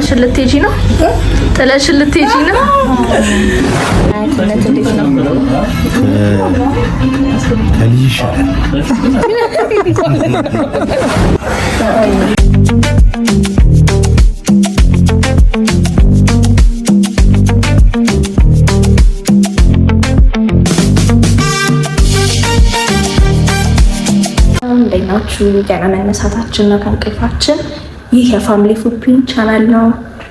ጥለሽን ልትሄጂ ነው? ጥለሽን ልትሄጂ ነው? አያትነት እንዴት ነው? ከልጅ ይሻላል። እንዴት ናችሁ? ገና መነሳታችን ነው ከእንቅልፋችን። ይህ የ Family Footprint channel ነው።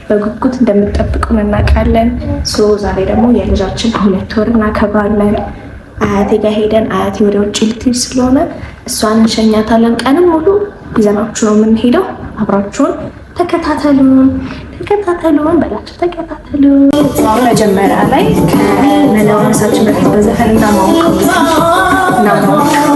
በጉጉት እንደምትጠብቁን እናውቃለን። So ዛሬ ደግሞ የልጃችን 2 ወር እናከብራለን። አያቴ ጋር ሄደን አያቴ ወደ ውጭ ልትሄድ ስለሆነ እሷን እንሸኛታለን። ቀንም ሙሉ ይዘናችሁ ነው የምንሄደው። አብራችሁን ተከታተሉን፣ ተከታተሉን በላቸው፣ ተከታተሉን። መጀመሪያ ላይ ከመለባበሳችን በፊት በዘፈን እናማውቀው እናማውቀው።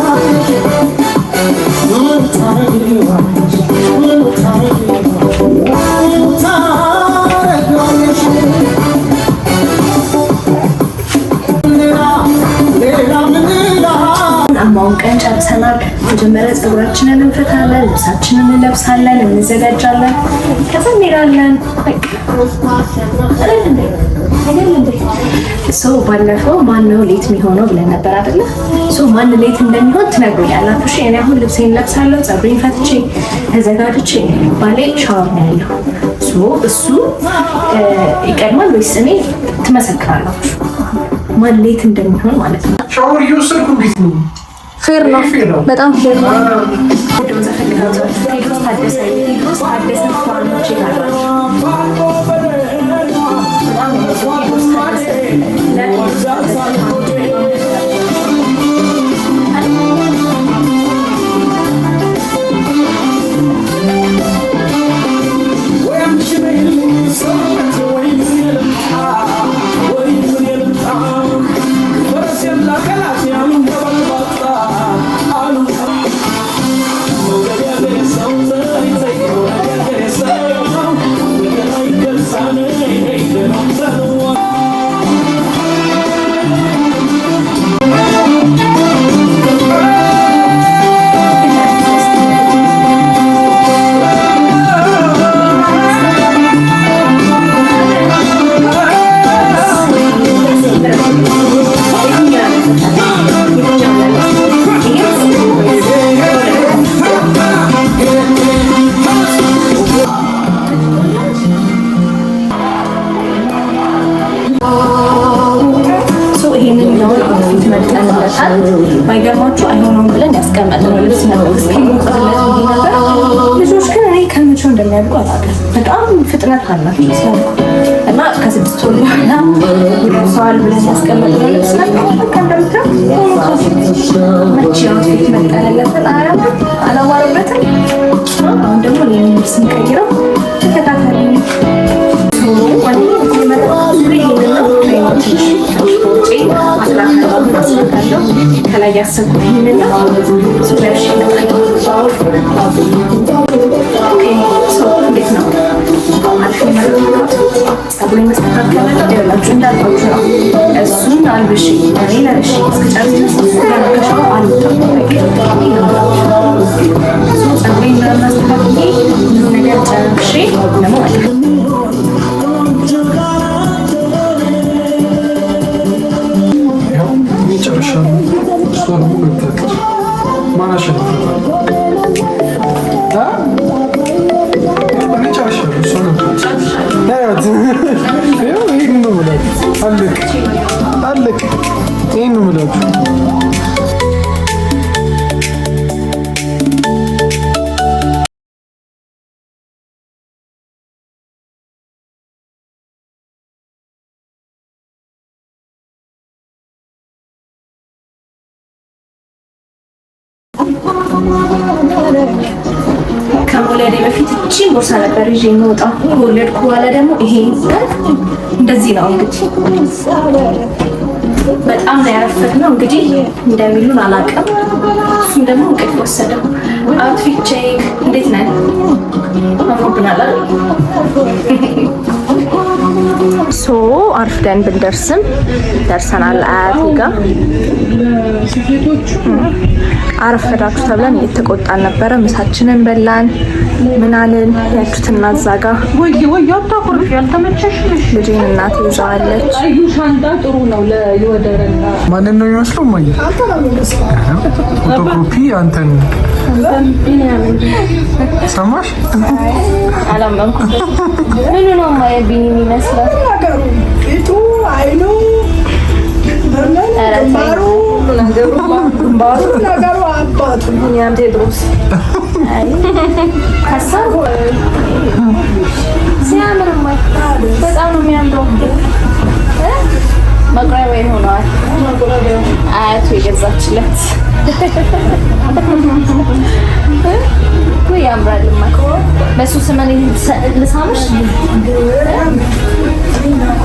አማውቀን ጨርሰናል። መጀመሪያ ፀጉራችንን እንፈታለን፣ ልብሳችንን እንለብሳለን፣ እንዘጋጃለን፣ ከዛ እንሄዳለን። በቃ አይደል እንዴ? አይደል እንዴ? So ባለፈው ማን ነው late የሚሆነው ብለን ነበር አይደለ? So ማን late እንደሚሆን ትነግሩኛላችሁ። እሺ እኔ አሁን ልብሴን ለብሳለሁ፣ ፀጉሬን ፈትቼ ተዘጋጅቼ፣ ባሌ ሻወር ነው ያለው። So እሱ ይቀድማል ወይስ እኔ? ትመሰክራላችሁ ማን late እንደሚሆን ማለት ነው። ሻወር እየወሰድኩ እንዴት ነው? Fair ነው፣ በጣም fair ነው። ቴዎድሮስ ታደሰ፣ ቴዎድሮስ ታደሰ ፋኖች ይላላችሁ። በጣም ነው ቴዎድሮስ ታደሰ፣ ለቴዎድሮስ ታደሰ ፋኖች። ይሄንኛውን outfit መርጠንለታል። ባይገርማችሁ አይሆነውም ብለን ያስቀመጥነው ልብስ ነበር። እስኪሞክርለት ብዬ ነበር። ልጆች ግን እኔ ከመቼው እንደሚያድጉ አላውቅም። በጣም ፍጥነት አላቸው ሲያድጉ እና ከ6 ወር በኋላ ይለብሰዋል ብለን ያስቀመጥነው ልብስ ነበር። በቃ እንደምታዩት መቼ outfit መጠንለታል። አያምርም? አላማረበትም። አሁን ደግሞ ሌላ ልብስ እንቀይረው። ተከታተሉ። ይሄንን ነው ትንሽ አስራታለሁ። ከላይ ያሰብኩት ይሄንን ነው። So ለብሼ እመጣለሁ። Okay, so እንዴት ነው? አሪፍ ነው። ፀጉሬን መስተካከል ይኸውላችሁ እንዳልኳችሁ ነው። እሱን አልብሼ እኔ ለብሼ እስክጨርስ ድረስ ገና ከሻወር አልወጣም። በቃ ፀጉሬን ምናምን አስተካክዬ ሁሉ ነገር ጨርሼ ደግሞ እመጣለሁ። ያው እኔ ጨርሻለሁ። እሷ ደግሞ ገብታለች። ማን አሸነፈ? አ? እኔ ጨርሻለሁ። እሷ ገብታለች። ያት ይኸው ይሄን ነው የምላችሁ። አለቅ አለቅ። ይሄን ነው የምላችሁ። ከመውለዴ በፊት እቺን ቦርሳ ነበር ይዤ የምወጣው። ከወለድኩ በኋላ ደግሞ ይሄ እንደዚህ ነው እንግዲህ። በጣም ነው ያረፈድነው። እንግዲህ እንደሚሉን አላውቅም። እሱም ደግሞ እንቅልፍ ወሰደው። Outfit check እንዴት ነን? አምሮብናል አይደል? So አርፍደን ብንደርስም ደርሰናል። አያቴ ጋር አረፈዳችሁ ተብለን እየተቆጣን ነበረ። ምሳችንን በላን ምናልን ያችሁትና እዛ ጋ ወይ ወይ አታኩርፊ፣ ያልተመቸሽ ልጄን እናቴ ይዘዋለች። ቀዩ ሻንጣ ጥሩ ነው ለይወደረና ማንን ነው የሚመስለው? እማዬ ፎቶኮፒ አንተን ሰማሽ? አላመንኩም። ምኑ ነው ማየ ቢኒ የሚመስለው? ነገሩ ፊቱ፣ አይኑ፣ ግንባሩ ግንባሩ ነገሩ አባቱ ቢኒያም ቴድሮስ ሀሳብ ሲያምር እማዬ በጣም ነው የሚያምረው። መቁረቢያ ይሆነዋል። አያቱ የገዛችለት ወይ ያምራል። እማዬ በሱ ስም እኔ ልሳምሽ፣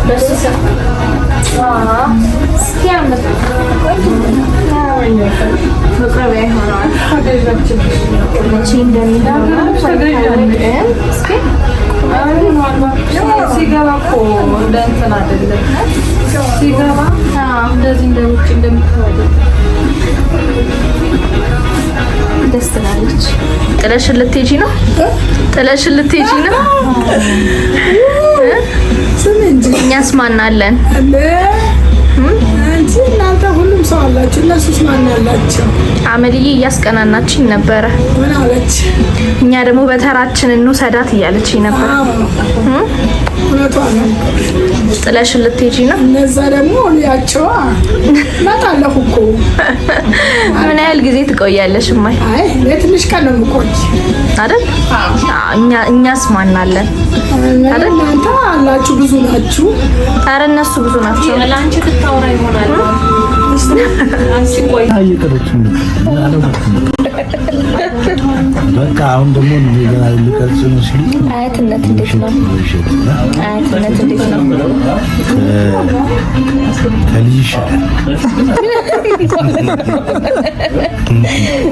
በሱ ስም ሲያምር መቁረቢያ ይሆነዋል። መቼ እንደሚሆን እስኪ ሲገባ እኮ እንደ እንትን አይደለም። ሲገባ እንደዚህ እንደ ውጭ እንደምታወቀው ደስ ትላለች። ጥለሽን ልትሄጂ ነው? ጥለሽን ልትሄጂ ነው? ስም እንጂ እኛስ ማን አለን? እንደ አንቺ እናንተ ሁሉም ሰው አላችሁ። እነሱስ ማን አላቸው? አመልዬ እያስቀናናችኝ ነበረ። ምን አለች? እኛ ደግሞ በተራችን እንውሰዳት እያለችኝ ነበር። አዎ እውነቷ ነው። ጥለሽን ልትሄጂ ነው? እነዛ ደግሞ ያቸዋ እመጣለሁ እኮ። ምን ያህል ጊዜ ትቆያለሽ እማይ? አይ እኔ ትንሽ ቀን ነው የምቆይ። አይደል? እኛስ ማን አለን? አይደል? እናንተ አላችሁ፣ ብዙ ናችሁ። ኧረ እነሱ ብዙ ናቸው። ለአንቺ ትታወራ ይሆናል። አንቺ ቆይ እየቀረች በቃ አሁን ደግሞ እንደገና ሊቀርጽ ነው ሲሉ አያትነት እንዴት ነው? ውሸት አያትነት እንዴት ነው? ከልጅ ይሻላል።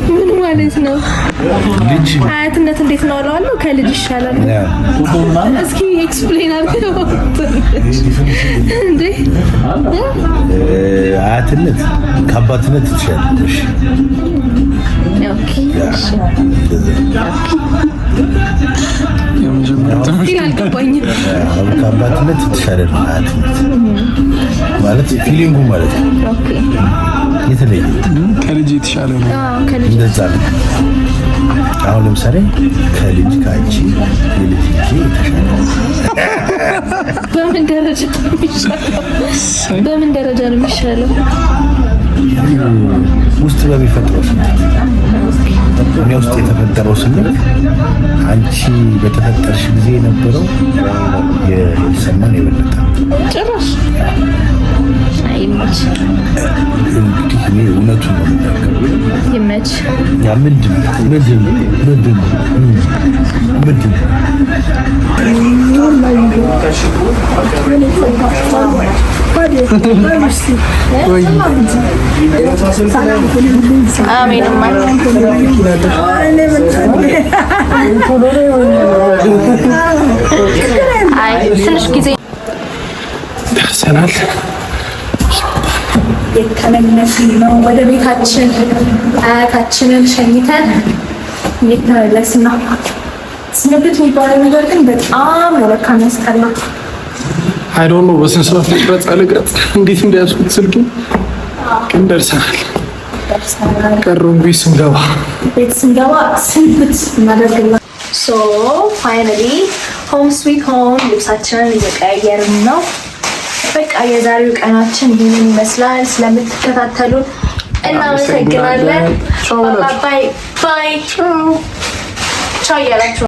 ምን ማለት ነው? ልጅ አያትነት እንዴት ነው እለዋለሁ። ከልጅ ይሻላል። እስኪ explain አድርገው እንዴ። አያትነት ከአባትነት ትሻላለሽ። Okay እሺ። የመጀመሪያ ግን አልገባኝም። ከአባትነት የተሻለ ነው አያትነት ማለት feeling ኡ ማለት ነው። Okay የተለየ ከልጅ የተሻለ ነው። አዎ ከልጅ እንደዛ ነው። አሁን ለምሳሌ ከልጅ ከአንቺ የልጅ ልጄ የተሻለ ነው። በምን ደረጃ ነው የሚሻለው? በምን ደረጃ ነው የሚሻለው? ውስጥ በሚፈጥረው ስሜት፣ እኔ ውስጥ የተፈጠረው ስሜት አንቺ በተፈጠርሽ ጊዜ የነበረው የተሰማን የበለጠ ጭራሽ ይመች። እንግዲህ እኔ እውነቱን ነው የምናገረው። ይመች። ያ ምንድን ነው ምንድን ነው ምንድን ነው ምንድን ነው? ወይ አሜን። እማዬ አይ ትንሽ ጊዜ ደርሰናል። የተመለስን ነው ወደ ቤታችን። አያታችንን ሸኝተን እየተመለስን ነው። ስንብት የሚባለው ነገር ግን በጣም ነው ለካ የሚያስጠላው። I don't know በስንት ሰዓት ልቅረጽ አልቅረጽ እንዴት እንደያዝኩት ስልኬ ግን ደርሰናል። ደርሰናል። ቀረውን ቤት ስንገባ ቤት ስንገባ ስንብት እናደርግላ። So finally home sweet home ልብሳችንን እየቀያየርን ነው። በቃ የዛሬው ቀናችን ይህንን ይመስላል። ስለምትከታተሉን እናመሰግናለን። ቻው። Bye bye። ቻው እያላችሁ